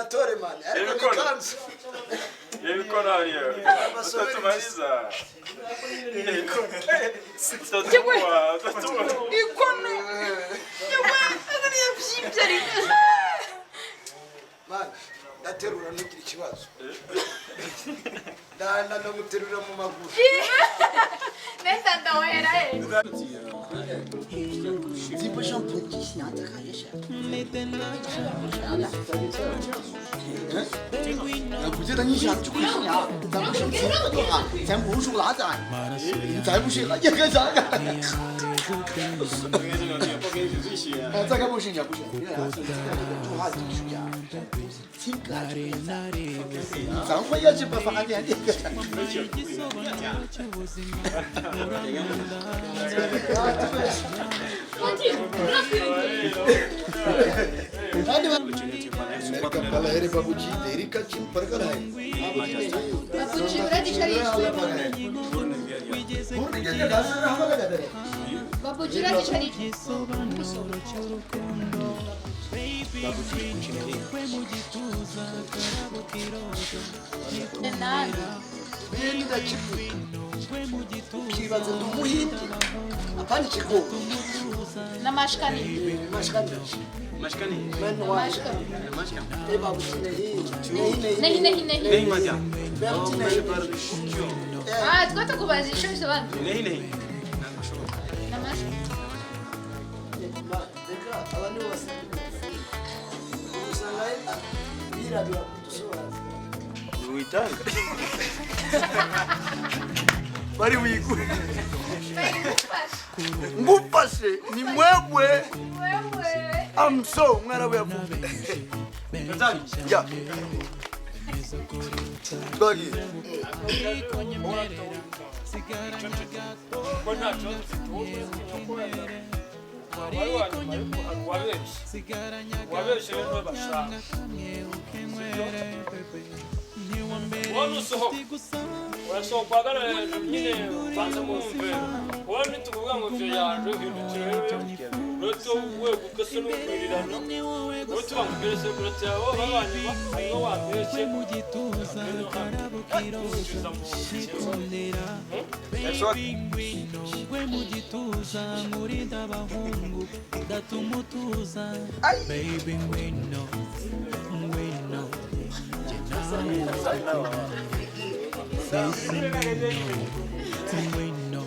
Gatore man, ariko ni Ibikono. kanzu. Ibikono hariya. Abasoberi. Utatumaliza. Utatumwa, utatumwa. Ikono yewe, niyo byibye ariko. Man, ndaterura, ntugire ikibazo. Ndanda ndamuterura mu maguru. Nenda ndawera he. 这不想不记性这个也是。嗯，不记得你想就会想，咱不是吃的话，咱不说啥子，你再不行了也该咋个？哎，这个不行也不行，你看这个中华地区呀，挺个咱会要去把饭店的个。 Kampala here babuji देरी का चिम परकर है. Babuji uragicarishwe. Babuji uragicarishwe. Nani? Beni ndakivuga ukibaza ndi umuhindi apana ikigori. Namashkani. Mashkani. Mashkani. Mashkani. Mashkani. Eh babuji nehi nehi. Nehi nehi nehi. Nehi madya. Babuji nehi. Ah, twatukubaza icyo bisobanura. Nehi nehi. Namashkani. Reka abantu bose usanga birabira kudusobanura. Witanga. Bari wigure. Ngufashe ni mwebwe. Wewe. I'm so mwarabu yavuze. Ya. Twagiye. Ko nta kibazo ufite wowe, uratinya ko wenda wari wanyuma, ariko hari uwabeshye, uwabeshye rero bashaka sibyo. Wowe nusohoka, urasohoka uhagarara hejuru nyine, ubanza mwumve. Wowe nitukuvuga ngo ivyo yaje, uhindukira wewe uretse weguka se n'ukwirirana, wowe tubamubwire se uretse abo babanyuma hanyuma wambeshye usubiza mu We mu gituza nkurinda abahungu, ndatuma utuza. Baby ngwino, ngwino, njye nawe. Sisi ngwino, ngwino,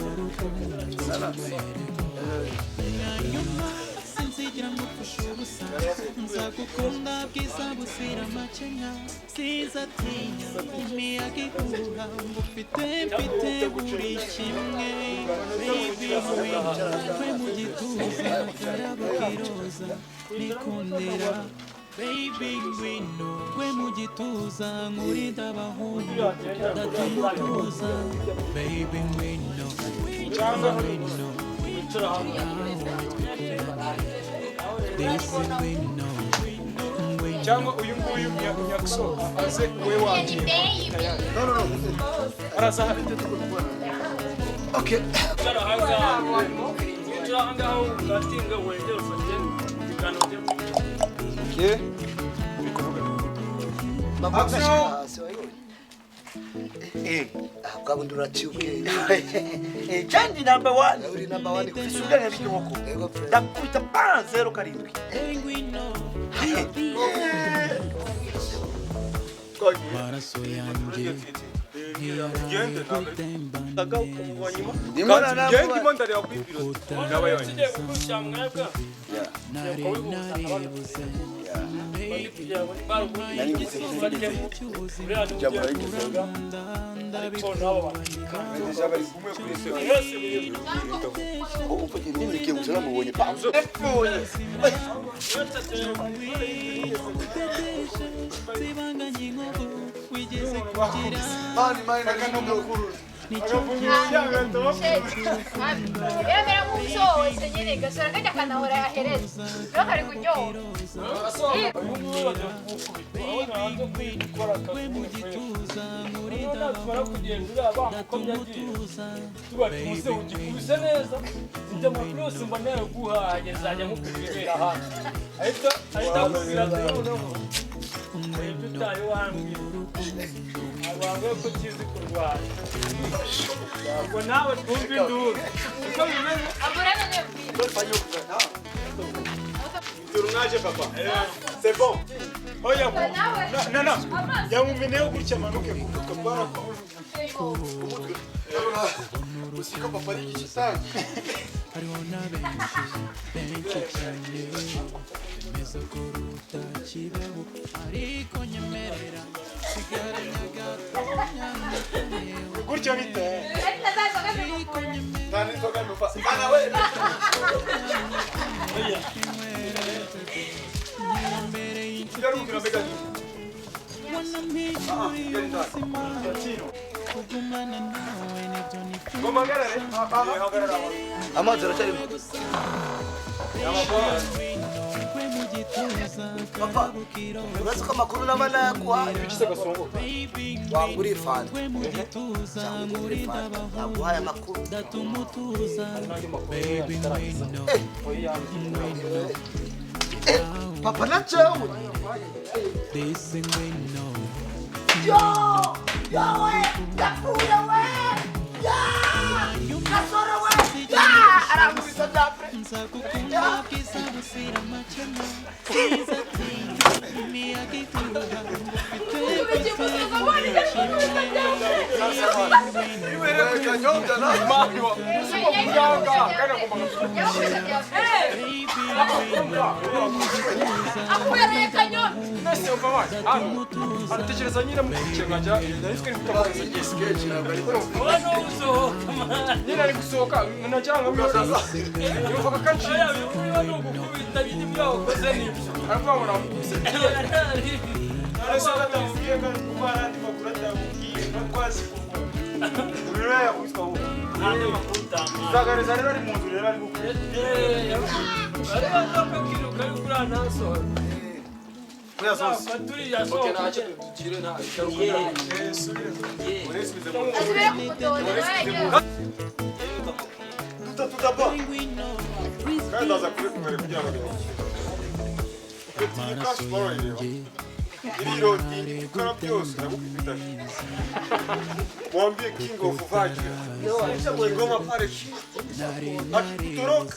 urukundo nyuma sinzigera ngupfusha ubusa, nzagukunda bwiza buzira amakemwa, sinzatinya imiyaga ihuha, ngufite mfite buri kimwe. Baby ngwino, we mu gituza karabo kiroza nikundira. Baby ngwino, we mu gituza nkurinda abahungu, ndatuma utuza. Baby ngwino, ngwino. Wicara hamwe. This ngwino, ngwino. Cyangwa uyu nguyu nyakuso aze we wagiye. No, no, no. Araza hano. Okay. Wicara ahangaha, wicara ahangaha, ugatinga wegere ufate ibiganiro byo. Okay. Babuji hasi wayibonye. Eh. Ah, bwa bundi uraciye ubwenge. Eh, change number 1. Uri number 1. Isuganya by'inkoko. Yego friend. Ndakubita pa 07. Maraso yanjye Gende gutemba. Gende, ndimo ndareba kuri biro. Ngaba yonyine. Tugiye gukurikira mwebwe. Nari naribuze. Bari kugira ngo barubundi uriya ni ugiye kuvuga, ariko nabo bakika mwese biri. Ninikiye gusa namubonye pa. Zibanganye inkovu wigeze kugira. Mani mani no mukuru. Yemera nk'usohotse nyine gasora kajya kanahora yahereza rero kari kuryoha. Uyu nguyu bagiye kumukubita, urabona hanze gukora akazi k'umukoresha. Noneho natumara kugenda uriya bamukomye agiye, tuba tumuze ugikubise neza, njya amakuru yose mba nayaguhaye, nzajya nkukubwira ahandi ahita ahita akubwira ati noneho Ibyo utari wambwiye abantu ko ukizi kurwana ubwo nawe twumva induru uko bimeze. Tournage papa. C'est bon. Oya. Non non. Yamumeneho gutya manuke ku mutwe Umutwe. Usiko papa ari igisangi. Hariho na benshi benshi cyane bemeza ko rutakibaho ariko nyemerera sigarana gatonya. Gutya bite? Nta n'inzoga nufa. Ana we. Oya. Garukira mbega ni. Ngoma hagarare. Hagarara. Amazi aracyarimo. Papa, urazi ko amakuru naba nayaguhaye. Wanguriye fanta. Cyangwa unguriye fanta. Naguhaye amakuru. Papa na jewe. Yo! Yo we! Yapfuye we! Ya! Gasore we! Ya! Arankubita byapre. Kanyobya na. Aratekereza nyine mukurikiye nkajya nari gutabaza nyine ari gusohoka nagira ngo yumvaga kanciye aravuga ngo namukubise. Zagareza rero ari mu nzu rero ari gukora. Ok, ntacyo tugire nta Kandi ndaza kubikubwira kugira ngo bimenye. Ufite iyi cash flow ireba. Irirodingi gukora byose ndagukubita. Mwambie King of Vajra. Kigoma pale chini. Akikutoroka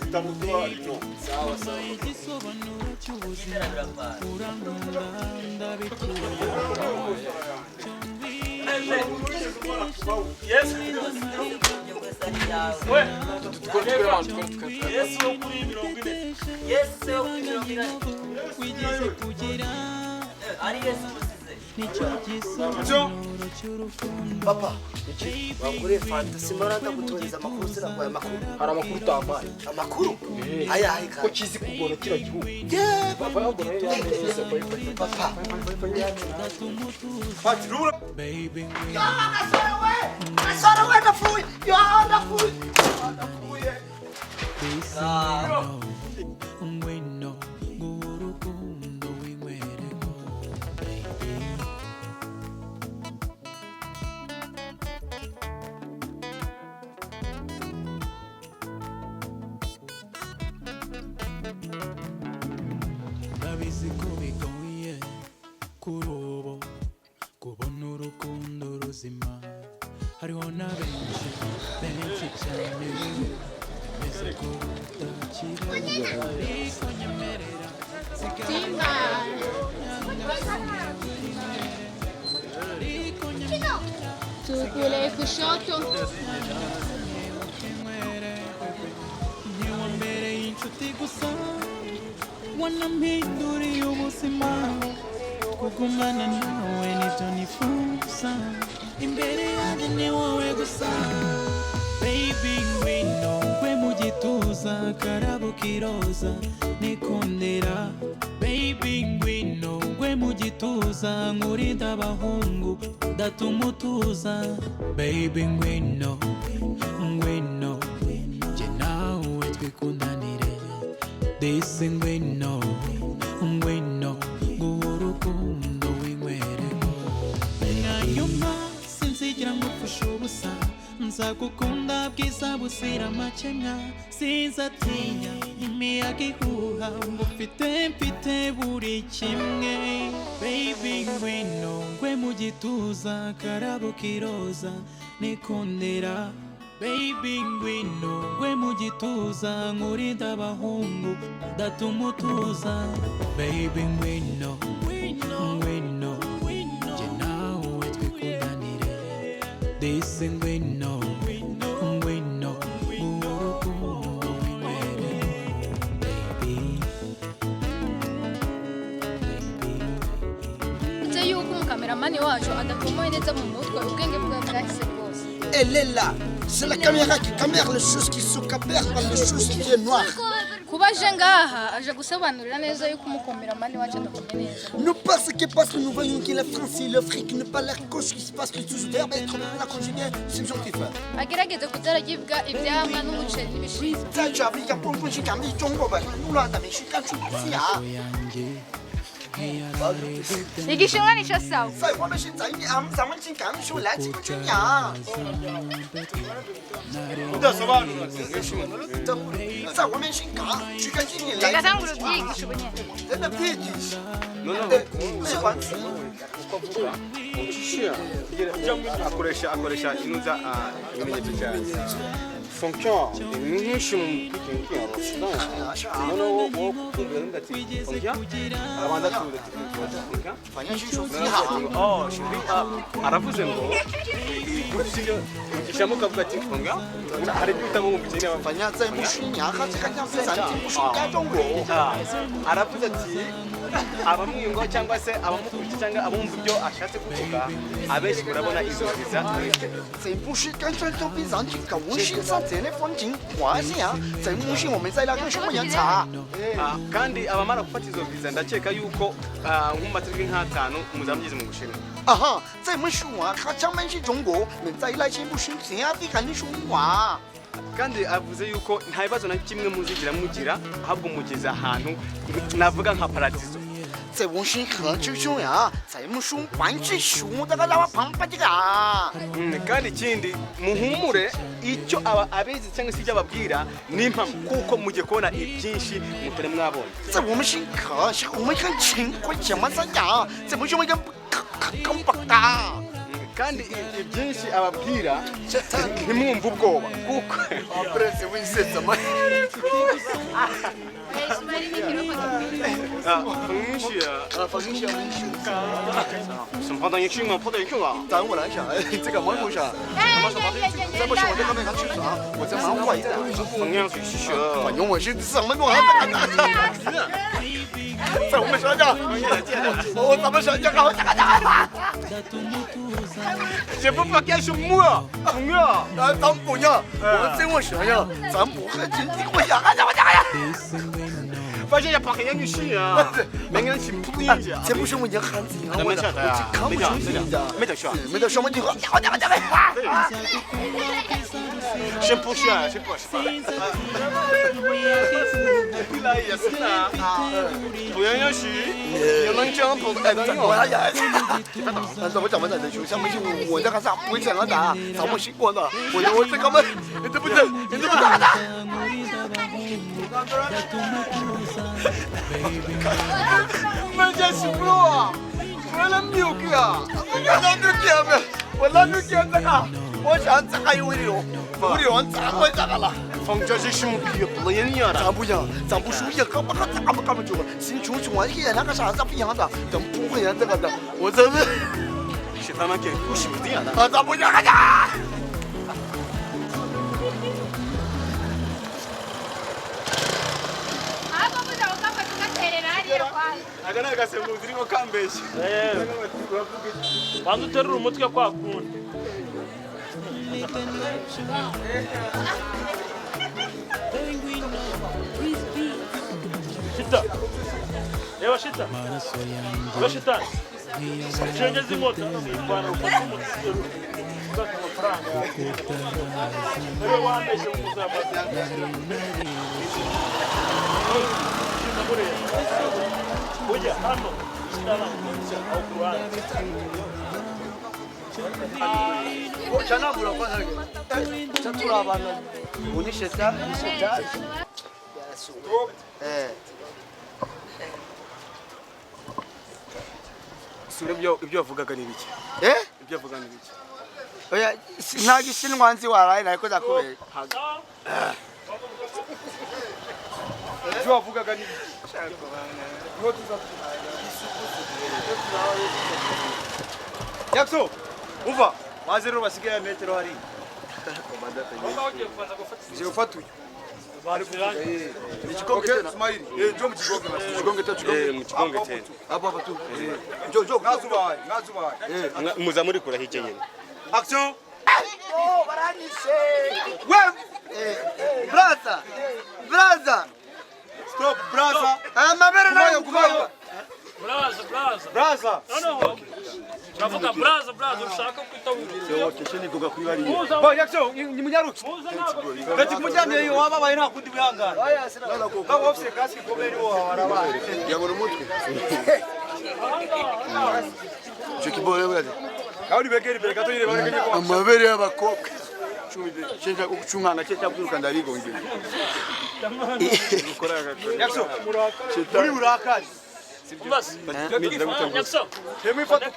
utamutoa ino. Sawa sawa. Yesu Yesu wo kuri 40. Yesu wo kuri 40. Ari Yesu musize. Papa, wanguriye fanta simara ndagutoreza amakuru sinaguhaye amakuru. Hari amakuru utampaye. Amakuru? Ayahe kandi? Ko kizi kugona kiriya gihugu. Yeah, Papa yagona yameze papa. Fati rura. Ya, gasore we! Gasore we ndapfuye! Ya, ndapfuye! Ndapfuye! Ngwino ngurukundo winywereko baby. Ndabizi ko bigoye kuri ubu kubona urukundo ruzima hariho na benshi benshi cyane bemeza ko rutakibaho ariko nyemerera Simba. Tukule kushoto. Ntiwambereye inshuti gusa wanampinduriye ubuzima kugumana nawe nibyo nifuza imbere yanjye ni wowe gusa baby ngwino ngwe mu gituza karabo kiroza nikundira baby ngwino ngwe mu gituza nkurinda abahungu ndatuma utuza baby ngwino ngwino jye nawe twikundanire disi ngwino ngwino nguhe urukundo winywereko nyuma sinzigera ngupfusha ubusa nzagukunda bwiza buzira amakemwa sinzatinya. Imiyaga ihuha ngufite, mfite buri kimwe. Baby, ngwino ngwe mu gituza, karabo kiroza nikundira. Baby, ngwino ngwe mu gituza, nkurinda abahungu ndatuma utuza. Baby, ngwino, ngwino, njye nawe twikundanire. Disi ngwino, ngwino, urukundo winywere. Baby, Uretse yuko umukameramani wacu adatomoye neza mu mutwe, ubwenge bwe bwahise bwose. Elle est là. C'est la caméra qui caméra les choses qui sont capères par les choses qui est noire. Kuba aje ngaha, aje gusobanurira neza yuko umukameramani wacu adakomeye neza. Nous pas ce qui passe, nous voyons que la France et l'Afrique ne pas la cause qui se passe, les sous verbe être la conjuguée subjonctif. Agerageze kutaragibwa ibyamwa n'umuceri n'ibishimbo. 在这边讲，不不是讲你中国吧？努拉咱们是干出西啊。 Igishinwa nicyo sawa. 在我们是在你俺们咱们去干出来这个军呀。 Udasobanura. 在我们是干，去干今年来。 Reka tangura ubyigisha ubu nyine. 真的别急。 Noneho uko avuga akoresha inuza ibimenyetso cyane fonction nyinshi mu kinyarwanda. Noneho wowe kukubwira ngo ati fonction, abanza tuzi ati fonction. Oh, aravuze ngo ugishamo ukavuga ati fonction, hari ibyo utamwumva ikeneye. Aravuze ati abamwiyungaho cyangwa se abamukurikiye cyangwa abumva ibyo ashatse kuvuga, abenshi murabona izo viza. 这不是干脆都比上去搞欣赏这的风景，我是啊，这不是我们在那个什么样查。 Kandi abamara gufata izo viza, ndakeka yuko nko mu matariki nk'atanu muzaba mugeze mu Bushinwa. 啊哈，这么说啊，他咱们是中国，们在那些不是这样的看你说话。 Kandi avuze yuko nta bibazo na kimwe muzigira mugira, ahubwo mugeze ahantu navuga nka paradizo. 这我是何就说呀，这么说关系说这个老旁边这个啊。 Kandi ikindi, muhumure, icyo aba abizi cyangwa se ibyo ababwira ni impamo, kuko mugiye kubona ibyinshi mutari mwabonye. 这我们是可是我们看情况怎么样呀？这么说我跟跟不打。 Kandi ibyinshi ababwira ntimwumve ubwoba kuko Perezida w'insetsa ma. 咱我来想，这个蛮不想。这不是我在那边看去啊，我在忙活一下。反正我是什么弄啊？在我们商家，我咱们商家搞这个的。 这不不干什么啊？啊，咱不要，我真我想呀，咱不喝酒，你我想啊，我想呀。 发现也不黑你去啊，没人去扑进去。这不是我家汉子，我看不出去的，没得说，没得说，我就喝，我我我。 先不说，先不说。来也是呢，不要要去，要能讲不哎，我呀，但是我讲不讲的，就像没我这个啥不讲了的，咱们习惯了，我这个们，你对不对？你对不对？ 没见识过啊！我那没有去啊！我那没去啊！我那没去这个，我想这个有理，有理我咋会这个了？ 房价是什么比不一样咱不一样，咱不输一个，不咱不干不就新穷穷啊！一个那个啥子不一样的，咱不会这个的，我真是。 是他们给故事不一样的。啊，咱不一样的。 Aka ni agasembuzi urimo kambeshya. Banza uterure umutwe kwa kundi. Shita. Reba shita. Reba shitani. Shenge z'inkota no mu ipantaro ufate umutwe uterure. Uzata amafaranga. Reba wambeshye mu muzafata. Ujya hano aho ku ruhande. Chanabura kwanza. Chatura abana. Unishe ta, nishe ta. Eh. Sura ibyo wavugaga ni biki? Eh? Ibyo wavugaga ni biki? Oya, nta gishinwa nzi waraye nariko ndakubera. Ibyo wavugaga ni biki? Jackson, uva waze rero basigaye metero hari. Je ufata uyu. Ikigonge tena. Ismail, eh, njoo mu kigonge basi. Ikigonge tena, kigonge. Eh, mu kigonge tena. Hapo hapo tu. Njoo njoo. Ngazubaye, ngazubaye. Muza muri kura hirya nyene. Action. Oh, baranyishe. We brother. Brother. Stop, brother. Amabere nayo Gumayo. Braza, braza. Brother. Noneho uravuga braza, braza ushaka kwita Bo Jackson, ni munyaruki. Gati kumujyamye iyo wababaye nta kundi wihangana. Kaba ofise kasi komeri wo warabaye. Yabona umutwe. Icyo kibore bwaje. Aho ni begeri imbere gato nyine bareke ko. Amabere y'abakobwa. Chenja ukuchungana chenja kuruka ndarigonge. Jackson. Muri burakari. Basi. Jackson. Hemu ifata.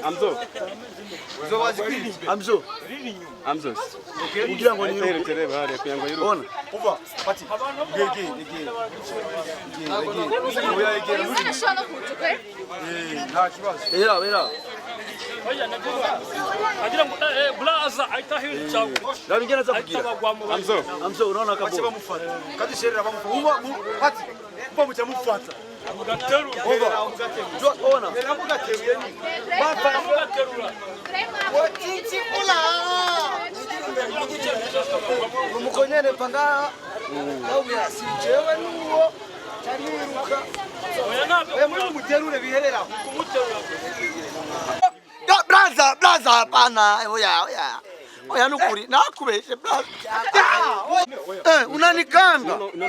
Amzo, Uzobazi kwiri. Amzo. Amzo. Kugira ngo ni Tere bare kugira ngo yiruke. Ona. Uva, pati. Gege, gege. Oya egera. Umwana ashobora no kuza ukwe Eh, nta kibazo. Era era. Oya navuga agira ngo braza ahita ahindukira Ndabigena za ahita kugira. bagwa mu Amzo, Amzo unaona Bace kabo. bamufata. Kandi sherera bamufata. Uba mu pati. Uba muca mufata. mugaterura Uba. Ona. Era mugateruye ni. mugaterura Watitsikula. Umukonyene panga. Oya, si jewe nuwo. Cyaniruka. oya ntabwo Oya muri muterure biherera. kumuterura Ya brother, brother hapana. Oya, oya. Oya nukuri nakubeshe brother. Eh, unanikanga. No no,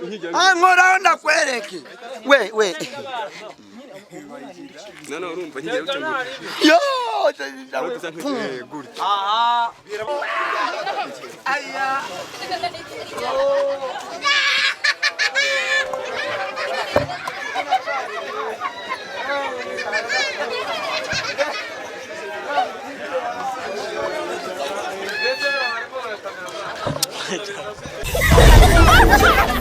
nkijya. Ah, ngora ndakwereke. We, we. No no, urumva nkijya rucyo. Yo, Eh, gutya. Aha. Aya. Ha ha ha!